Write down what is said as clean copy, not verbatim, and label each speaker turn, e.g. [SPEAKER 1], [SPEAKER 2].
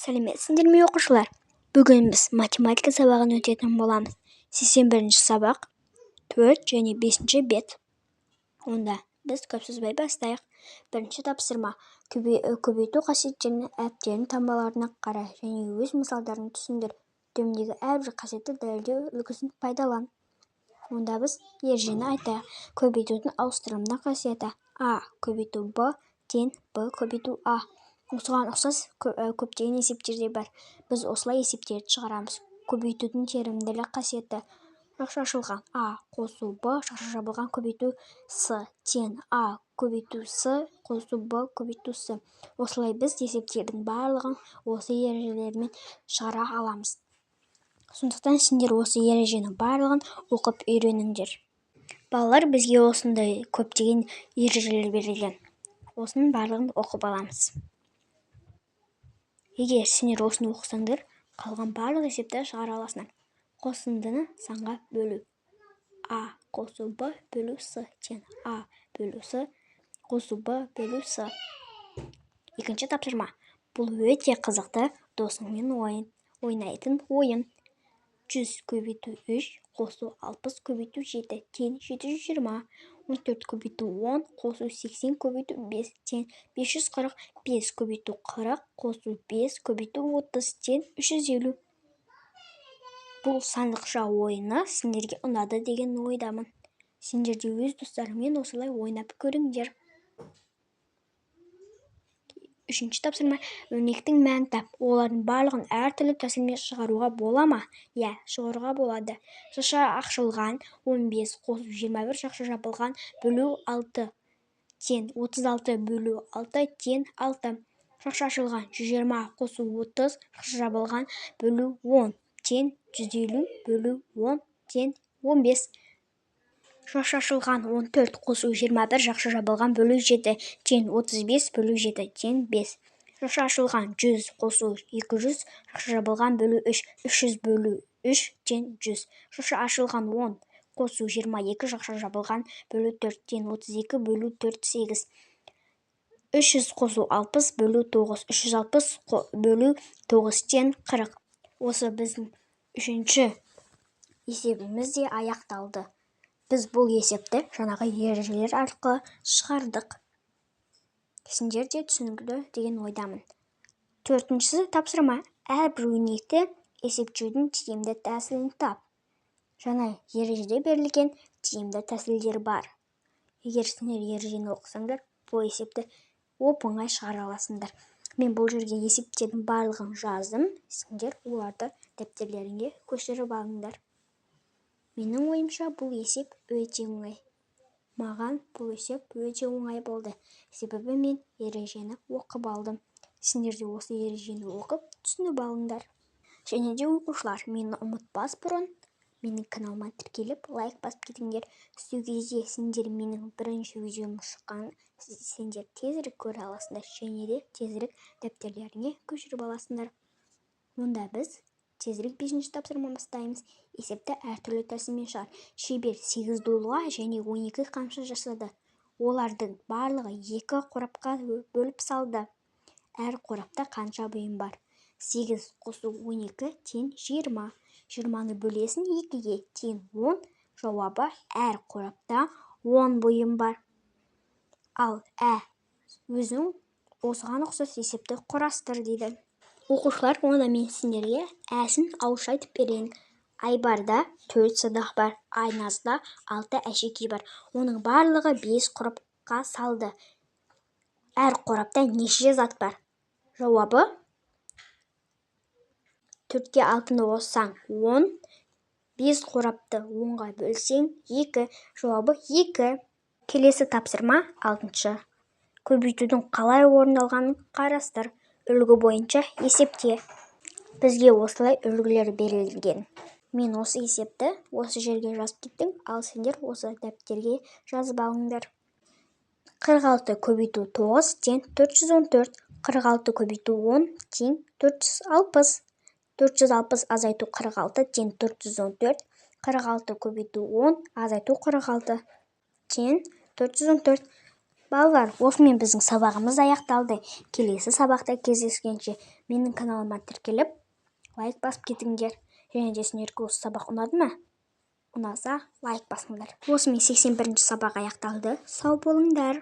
[SPEAKER 1] Сәлеметсіңдер ме, оқушылар! Бүгін біз математика сабағын өтетін боламыз. 81-сабақ, 4 және 5 бет. Онда біз көп созбай бастайық. Бірінші тапсырма: көбейту қасиеттерінің әріптерінің таңбаларына қара және өз мысалдарын түсіндір. Төмендегі әрбір қасиетті дәлелдеу үлгісін пайдалан. Онда біз ережені айтайық. Көбейтудің ауыстырылымды қасиеті: а көбейту б тең б көбейту а. Осыған ұқсас көптеген есептер де бар. Біз осылай есептерді шығарамыз. Көбейтудің теримділік қасиеті: жақша ашылған а қосу б жақша жабылған көбейту с тең а көбейту с қосу б көбейту с. Осылай біз есептердің барлығын осы ережелермен шығара аламыз. Сондықтан сендер осы ереженің барлығын оқып үйреніңдер. Балалар, бізге осындай көптеген ережелер берілген. Осының барлығын оқып аламыз. Егер сендер осыны оқысаңдар, қалған барлық есепті шығара аласыңдар. Қосындыны санға бөлу: а қосу б бөлу с тең а бөлу с қосу б бөлу с. Екінші тапсырма. Бұл өте қызықты, досыңмен ойнайтын ойын. 100 көбейту 3 қосу 60 көбейту 7 тең 720. 14 көбейту 10 қосу 80 көбейту 5 тең 540. 5 көбейту 40 қосу 5 көбейту 30 тең 350. Бұл сандықша ойыны сендерге ұнады деген ойдамын. Сендер де өз достарыңмен осылай ойнап көріңдер. Үшінші тапсырма: өрнектің мәнін тап. Олардың барлығын әртүрлі тәсілмен шығаруға бола ма? Иә, шығаруға болады. Жақша ашылған 15 қосу 21 жақша жабылған бөлу 6 тең 36 бөлу 6 тең 6. Жақша ашылған 120 қосу 30 жақша жабылған бөлу 10 тең 150 бөлу 10 тең 15. Жақша ашылған 14 қосу 21 жақша жабылған бөлу 7 тең 35 бөлу 7 тең 5. Жақша ашылған 100 қосу 200 жақша жабылған бөлу 3, 300 бөлу 3 тең 100. Жақша ашылған 10 қосу 22 жақша жабылған бөлу 4 тең 32 бөлу 4, 8. 300 қосу 60 бөлу 9, 360 бөлу 9 тең 40. Осы біздің үшінші есебіміз де аяқталды. Біз бұл есепті жаңағы ережелер арқылы шығардық. Сендер де түсінікті деген ойдамын. Төртіншісі тапсырма: әрбір өрнекті есептеудің тиімді тәсілін тап. Жаңа ережеде берілген тиімді тәсілдер бар. Егер сендер ережені оқысаңдар, бұл есепті оп-оңай шығара аласыңдар. Мен бұл жерге есептердің барлығын жаздым, сендер оларды дәптерлеріңе көшіріп алыңдар. Менің ойымша, бұл есеп өте оңай. Маған бұл есеп өте оңай болды, себебі мен ережені оқып алдым. Сендер де осы ережені оқып, түсініп алыңдар. Және де, оқушылар, мені ұмытпас бұрын менің каналыма тіркеліп, лайк басып кетіңдер. Сол кезде сендер менің бірінші видеом шыққанын сендер тезірек көре аласыңдар және де тезірек дәптерлеріңе көшіріп аласыңдар. Онда біз тезірек бесінші тапсырма бастаймыз. Есепті әртүрлі тәсілмен шығар. Шебер сегіз дулыға және 12 қамшы жасады. Олардың барлығы екі қорапқа бөліп салды. Әр қорапта қанша бұйым бар? 8 қосу 12 тең 20. 20-ны бөлесің екіге, тең 10. Жауабы: әр қорапта 10 бұйым бар. Ал өзің осыған ұқсас есепті құрастыр дейді. Оқушылар, онда мен сендерге әсін ауызша айтып берейін. Айбарда төрт садақ бар, Айназда алты әшекей бар. Оның барлығы бес қорапқа салды. Әр қорапта неше зат бар? Жауабы: төртке алтыны қоссаң, 10, бес қорапты 10-ға бөлсең, екі. Жауабы: екі. Келесі тапсырма, алтыншы: көбейтудің қалай орындалғанын қарастыр, үлгі бойынша есепте. Бізге осылай үлгілер берілген. Мен осы есепті осы жерге жазып кеттім, ал сендер осы дәптерге жазып алыңдар. 46 көбейту 9 тең 414. 46 көбейту 10 тең 460. 460 азайту 46 тең 414. 46 көбейту 10 азайту 46 тең 414. Балалар, осымен біздің сабағымыз аяқталды. Келесі сабақта кездескенше! Менің каналыма тіркеліп, лайк басып кетіңдер. Және де сендерге осы сабақ ұнады ма? Ұнаса, лайк басыңдар. Осымен 81-сабақ аяқталды. Сау болыңдар.